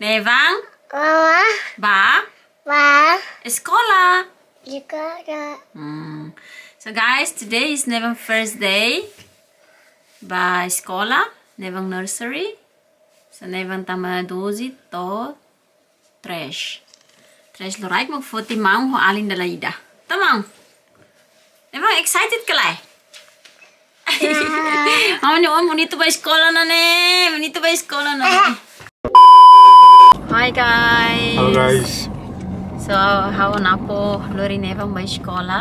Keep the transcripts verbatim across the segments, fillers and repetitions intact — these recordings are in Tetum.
Nevan. Mama. Ba. Ba. Eskola. Eskola. Hmm. So guys, today is Nevan first day ba eskola, Nevan nursery. So Nevan tama doze to'o tres. Tres loraik mak foti maun ho alin dala ida. Tama. Nevan excited ka lae? Mama nia oan bonitu ba eskola ona ne'e, bonitu ba eskola ona ne'e. Hi guys. Hello guys. So, ha'u ho Napo lori Nevan ba eskola.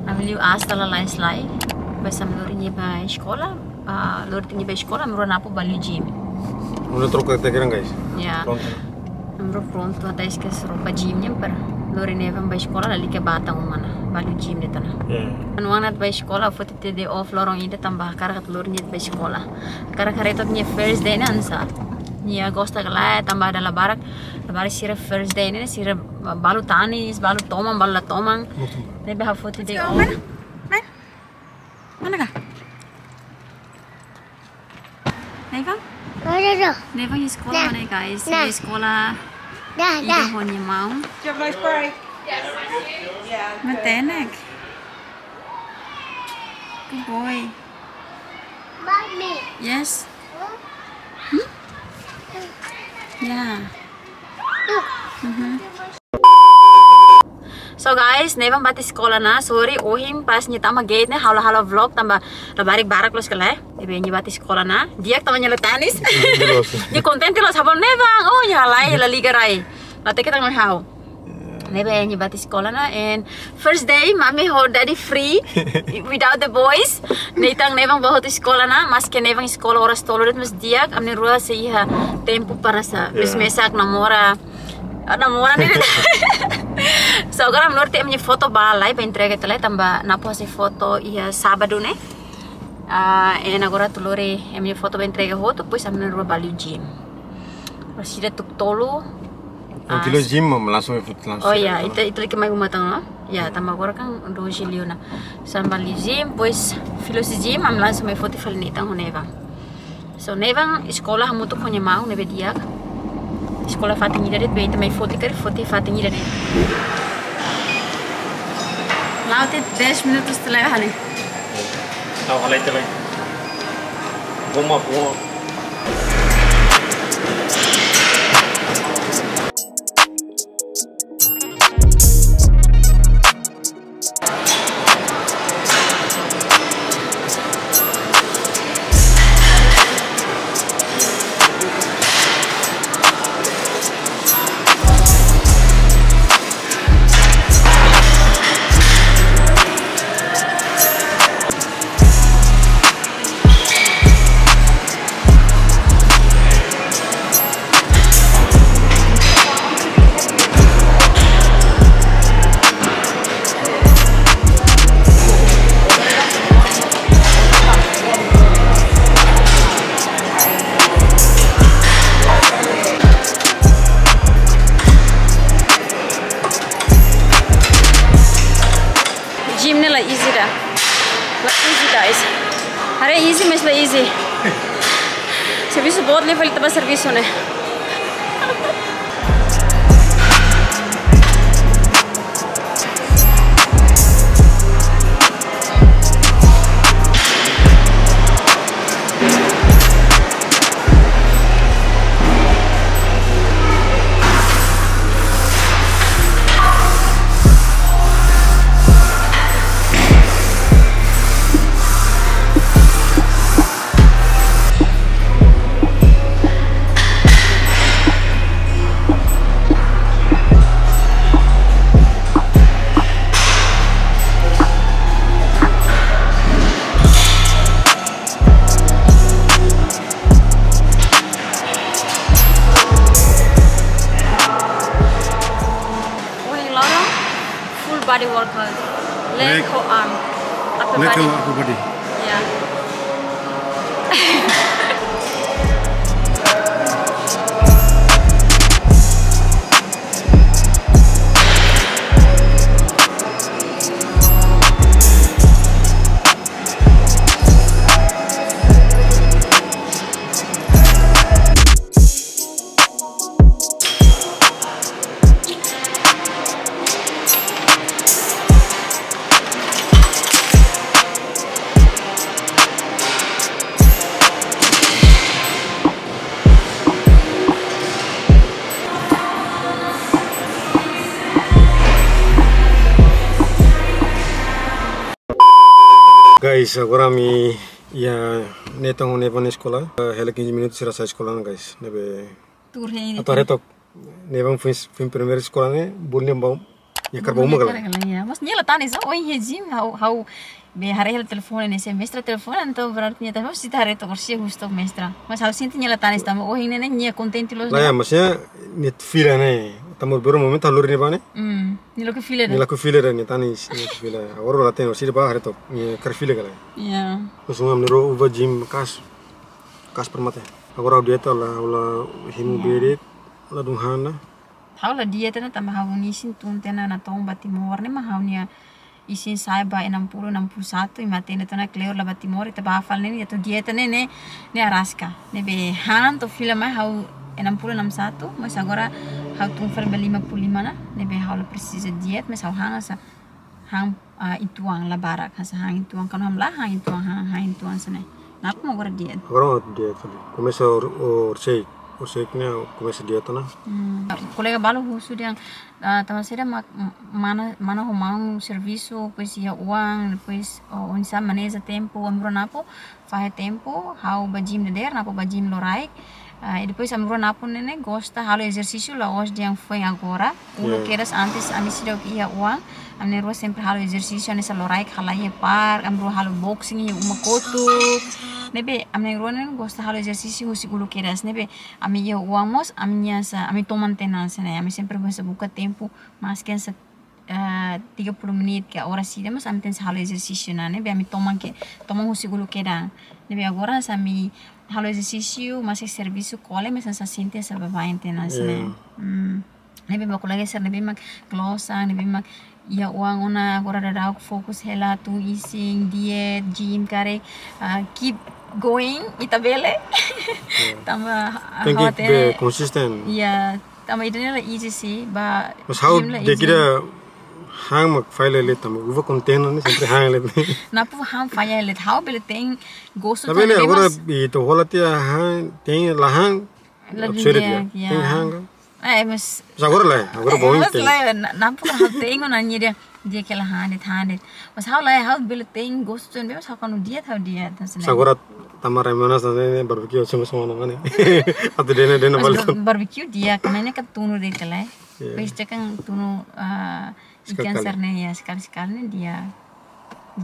Ami liu aas dala lais lai. Depois ami lori nia ba eskola. Ah, lori nia ba eskola, ami rua Napo ba liu gym. Udah troka tiha keran guys. Ya. Prontu. Ami rua prontu, até esquece roupa gym nian para lori Nevan ba eskola, lalika ba tan uma ona, ba liu gym de'it ona. Ya. Anu anak ba eskola, foti tiha day off loron ida tanba hakarak atu lori nia ba eskola. Hakarak haree ita-nia first day ne'e hanesan. Nia gosta ka lae, tanba dala barak, dala barak sira first day ne'e, sira balu tanis, balu toman, balu la toman. Betul. Ne'ebé ha'u foti tiha day off. Mana? Mana? Mana ka? Nevan? Mana tu? Nevan eskola mana guys? Nah. Eskola. Ida ho nia maun. Did you have a nice break? Yeah. Matenek. Good boy. Mommy. Yes. Hmm? Yeah. Mhm. So guys, Nevan bá tiha eskola ona, sorry, ohin pas nia tama gate ne'e, ha'u la halo vlog tanba labarik barak loos ka lae. Ne'ebé nia bá tiha eskola ona, di'ak tanba nia la tanis. Nia kontente loos, ha'u fala Nevan, oh nia halai, la liga rai. La hateke tan ha'u. Ne'ebé nia bá tiha eskola ona, and first day, mami ho daddy free, without the boys. Ne'e tan Nevan bá hotu eskola ona, maske Nevan eskola oras tolu de'it, mas di'ak, ami rua sei iha tempu para sa, mes-mesak namora. Ah, namora ne'e. So, agora ami lori tiha ami-nia foto ba lai, ba entrega tiha lai, tanba Napo hasai foto iha sábadu ne'e. Ah, and agora atu lori ami-nia foto ba entrega hotu, depois ami rua ba liu gym. Orsida tuku tolu. Tranquilo, ah, gym, mam, langsung ikut langsung. Oh ya, ita, ita lagi mai uma tan, no? Ya, tanba agora kan doze liu ona. So ami ba liu gym, depois fila husi gym, ami langsung mai foti fali Nevan ho Nevan. So, Nevan eskola hamutuk ho nia maun ne'ebé di'ak. Eskola fatin ida de'it, be ita mai foti karik foti fatin ida de'it. La'o tiha dez minutos tiha lai hanesan. La'o halai tiha lai. Buma, buma. Gym ne'e la easy ida. La easy, guys. Haree easy, mas la easy. Servisu boot ne'e fali ita bá servisu ne'e. Ohin loron, full body workout. Leg, leg, ho arm. Upper, leg body, ho upper body. Ya. Guys, agora ami iha Nathan ho Nevan eskola. Eh, hela quinze minutos sira sai eskola ona, guys. Ne'ebé Tuur hein atu haree took. Nevan foin, foin primeiru eskola ne'e, bolu nia bá, nia hakarak bá uma karik. Hakarak karik, ya. Mas nia la tanis, oh, iha gym, ha'u, ha'u be haree hela telefone ne'e, se mestra telefone, entaun berarti nia tanis, mas ita haree took, orsida husu took mestra. Mas ha'u sente nia la tanis tanba, oh, ne'e, ne'e, nia kontente loos. Lae, ya, maksudnya, nia fila ne'e, tanba beberapa momentu ha'u lori nia bá ne'e. Hmm, nia lakohi fila ida. Nia lakohi fila ida, nia tanis, nia lakohi fila. Agora la tanis, orsida bá haree took, nia hakarak fila karik. Ya. Terus ngam nero uva gym kas, kas permate. Agora ha'u dieta la, la hemu Ya. bere, la dun han ona. Ha'u la dieta ona tanba ha'u-nia isin tun tiha ona natoon ba Timor ne'e mak ha'u-nia isin sa'e ba enam puluh, enam puluh satu, i matenek tiha ona kleur la ba Timor, ita bá hafal ne'e, ita dieta ne'e, ne'e, ne'e araska. Ne'ebé han to'o fila mai ha'u enam puluh, enam satu, mas agora ha'u tun fali ba lima puluh lima ona, ne'ebé ha'u la presiza dieta, mas ha'u han hanesan, han, ah, uitoan la barak, hanesan han uitoan, kuandu hamlaha han uitoan, han, han uitoan hanesan ne'e. Napa mak agora dieta? Agora mak dieta fali. Komesa hor-, horisehik, horisehik ne'e komesa dieta ona. Hmm. Kolega balu husu dehan, ah, tanba saida mak, mana, mana ho maun servisu, depois iha oan, depois, oh, oinsá maneja tempu, ami rua Napo, fahe tempu, ha'u bá gym dadeer, Napo bá gym loraik. Ah, i depois ami rua Napo ne'e, ne'e gosta halo ezersísiu la'ós dehan foin agora. Uluk Ya. kedas antes ami seidauk iha oan, ami na'in-rua sempre halo ezersísiu, hanesan loraik halai iha park, ami rua halo boxing iha uma kotuk. Ne'ebé, ami na'in-rua ne'e gosta halo ezersísiu husi uluk kedas. Ne'ebé, ami iha oan mós, ami hanesan, ami toman tiha ona hanesan ne'e. Ami sempre gosta buka tempu, maske hanesan, eh, tiga puluh menit ka oras ida, mas ami tenke halo ezersísiu ona, ne'ebé ami toman ke, toman husi uluk kedas. Ne'ebé agora hanesan ami halo ezersísiu, maske servisu kole, mas hanesan sente hanesan baibain tiha ona hanesan ne'e. Ya. Hmm. Ne'ebé mak kolega sira ne'ebé mak klosan, ne'ebé mak iha oan ona agora daudaun fokus hela tun isin, diet, gym karik, ah, keep going, ita bele. Ya. Tanba, ah, Tenke ha'u be hatene konsisten. Ya, tanba ida-ne'e la easy sih, ba Mas ha'u gym la easy. Deki ida han mak falla hela tanba uva kontente ne'e sempre han hela. Napo han falla hela, ha'u bele te'in gostu Tapi tanba ne'e agora mas ita hola tiha han, te'in la han, La absurd dunia, ya. Ya. Te'in han ka? Eh, mas Mas agora lae, agora Eh, bom mas tem. lae, na, Napo ha'u te'in ona nia dehan, dehan ke la han de'it, han de'it. Mas ha'u lae, ha'u bele te'in gostu ne'e, mas ha'u kuandu diet, ha'u diet, hanesan Mas ne'e. agora tama rai manas hanesan ne'e, barbecue sama-sama namanya. Atu dehan, dehan Mas balik. bar-, barbecue di'ak, karena ne'e kan tunu de'it lae. Iya. Depois dehan kan tunu, ah, Sekali-kali. Ikan sar ne'e ya, sekali-sekali ne'e di'ak.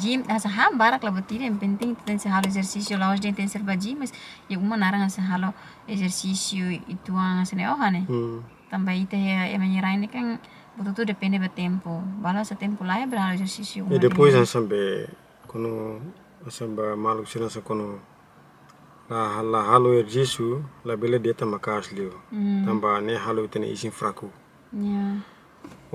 Gym, hanesan han barak la buat ida, yang penting ita tenke halo ezersísiu, la'ós dehan tenke bá gym, mas iha uma naran hanesan halo ezersísiu uitoan hanesan ne'e, oh, hanesan ne'e. Hmm. Tanba ita iha, iha ema nia rai ne'e kan, buat hotu depende ba tempu. Balu hanesan tempu laiha, bele halo ezersísiu E uma depois de'it. hanesan be, kuandu, hanesan ba maluk sira hanesan kuandu la, la halo ezersísiu, labele dieta maka'as liu. Hmm. Tanba ne'e halo ita-nia isin fraku. Ya.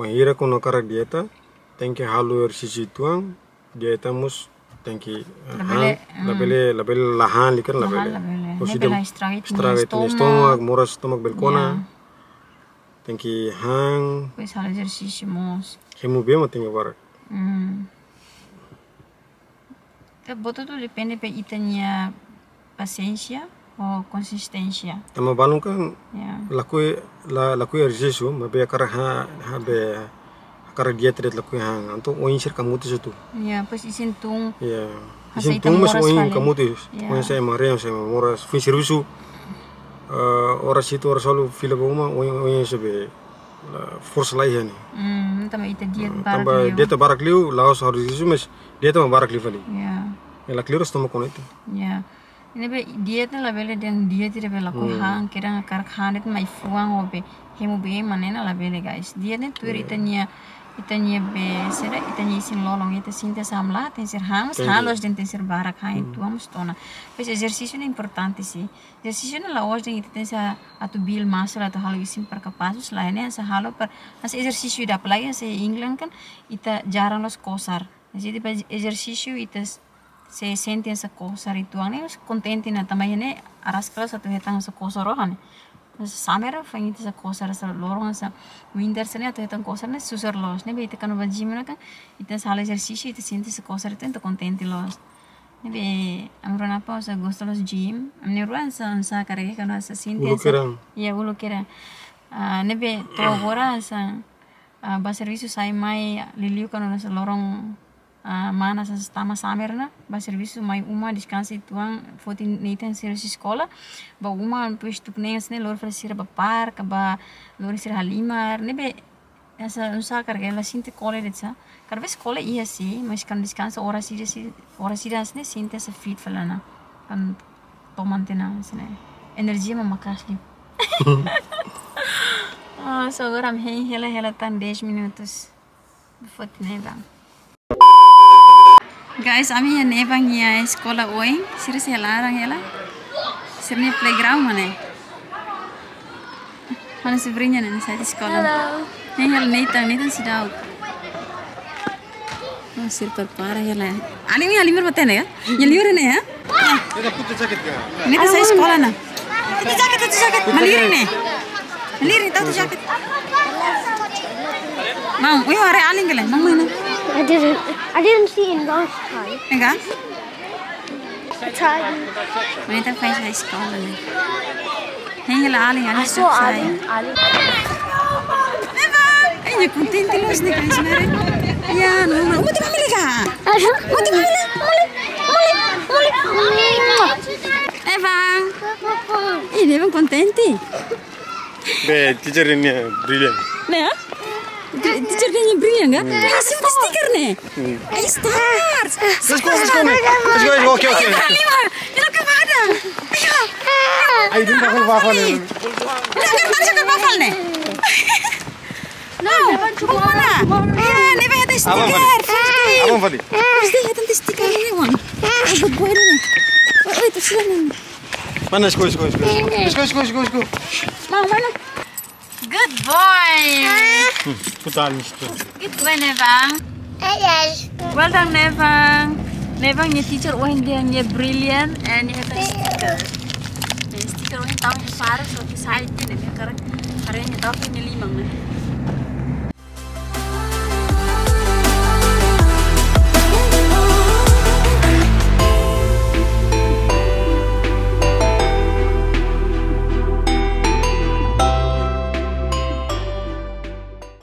Wainhira kuandu hakarak dieta, tenke halo ezersísiu uitoan, dieta mós tenke, eh, Labele, han, hmm. labele, labele la han liu kan La han labele. labele. Orsida Labele estraga ita-nia estraga ita-nia estomak. estomak, moras estomak bele kona. Ya. Tenke han. Depois halo ezersísiu mós. Hemu bee mak tenke barak. Hmm. Ita buat hotu depende ba ita-nia pasiénsia ho konsisténsia. Tanba balun kan Ya. lakohi, la, lakohi ezersísiu, maibé hakarak han, han be, hakarak dieta de'it lakohi han. Entaun oin sira kamutis hotu. Ya, depois isin tun. Ya. Hanesan Isin ita tun mas moras oin fali. kamutis. Ya. Oin hanesan ema haree, hanesan ema moras. Foin servisu, eh, oras hitu, oras ualu, fila ba uma, oin, oin hanesan be, la, forsa laiha ne'e. Hmm, tanba ita diet Hmm, barak tanba liu. dieta barak liu, la'ós halo ezersísiu, mas dieta mak barak liu fali. Ya. Ya, lakleur estomak kona ita. Ya. Ne'ebé diet ne'e labele dehan diet ida be lakohi Hmm. han, kedan hakarak han de'it mai fuan ho be hemu bee mak ne'e ne'e labele, guys. Diet ne'e tuir Ya. ita-nia, ita-nia be, saida, ita-nia isin lolon, ita sente hanesan hamlaha, tenke han, mas Tenke. han la'ós dehan tenke barak, han Hmm. uitoan mós to'o ona. Depois ezersísiu ne'e importante sih. Ezersísiu ne'e la'ós dehan ita tenke atu build muscle atu halo isin para kapás, lae, ne'e hanesan halo para, hanesan ezersísiu ida, apalagi hanesan England kan, ita jarang loos kosar. Jadi ba ezersísiu ita s-, se sente hanesan kosar uitoan ne'e, kontente ona tanba ne'e, araska loos atu hetan hanesan kosar rohan. Hanesan summer, foin ita hanesan kosar, hanesan loron, hanesan winter, hanesan ne'e atu hetan kosar ne'e susar loos. Ne'ebé ita kuandu ba gym ne'e kan, ita hanesan halo ezersísiu, ita sente hanesan kosar, ita, ita kontente loos. Ne'ebé, ami rua Napo hanesan gosta loos gym. Ami na'in-rua hanesan, hanesan karik kuandu hanesan sente Uluk hanesan kedas. Ya, uluk kedas. Ah, ne'ebé to'o agora hanesan, ah, ba servisu sai mai liuliu kuandu hanesan loron Ah, mana sasán tama summer ona, bá servisu mai uma, deskansa uitoan, foti Nathan sira husi eskola, bá uma, depois tuku neen hanesan ne'e lori fali sira bá park, bá lori sira halimar, ne'ebé hanesan nu'usá karik ela sente kole de'it sá. Kada vez kole iha sih, mas kuandu deskansa oras ida sih, oras ida hanesan ne'e sente hanesan fit fali ona. Kan toman tiha ona hanesan ne'e. Enerjia mak maka'as liu. Oh, so agora ami hein hela hela tan dez minutos. Foti Nevan. Guys, ami iha Nevan nia eskola oin, sira sei hela laran hela. Sira-nia playground mak ne'e. Mana sobriña ne'e, sai husi eskola. Hello. Ne'e hela Nathan, Nathan seidauk. Oh, sira prepara hela. Alin, alin bermata ne'e ya? Nia liur ne'e ya? Ita puta jaket ka? Nathan sai eskola ona. Puta jaket, puta jaket. Mak liur ne'e. Mak liur, tau puta jaket. Mau, wih, haree alin ka lae? Mau mana? I didn't. I didn't see in last time. Enggak? Tidy. Nathan fai sai eskola ne'e. Hein hela alin, alin. I saw sai. Alin, alin. Nevan! Eh, nia kontente loos ne'e, guys, haree. Ya, no, no. Moti família ka? Moti família, mole, mole, mole. Nevan! Ih, Nevan kontente. Be, teacher nia brilliant. Ne'e? Teacher nia brilliant ka? Hmm. Ai, sente stiker ne'e. Hmm. Ai, stars. Let's go, let's go, man. Let's go, let's go. Okay, okay, okay. Lima, lima. Ita ke mana? Ayo. Ai, dun bakal bakal. Ita ke mana, ke bakal ne'e? No, mana? Ya, ne'ebé ada stiker. Abang fali. First day. Abang fali. First day, ada stiker ne'e, Wan. Ai, good boy ne'e. Oi, oi, tu sudah ne'e. Mana, let's go, let's go, let's go. Let's go, let's go, let's go, let's go. Mau, mana? Good boy. Hmm, putar nisto. Good boy, Nevan. Well done, Nevan. Nevan nia teacher ohin dehan nia brilliant and nia hetan stiker. Nia stiker ohin tau nia faru, so ki sai ti ne nia karak. Haree nia tau nia liman ne'e.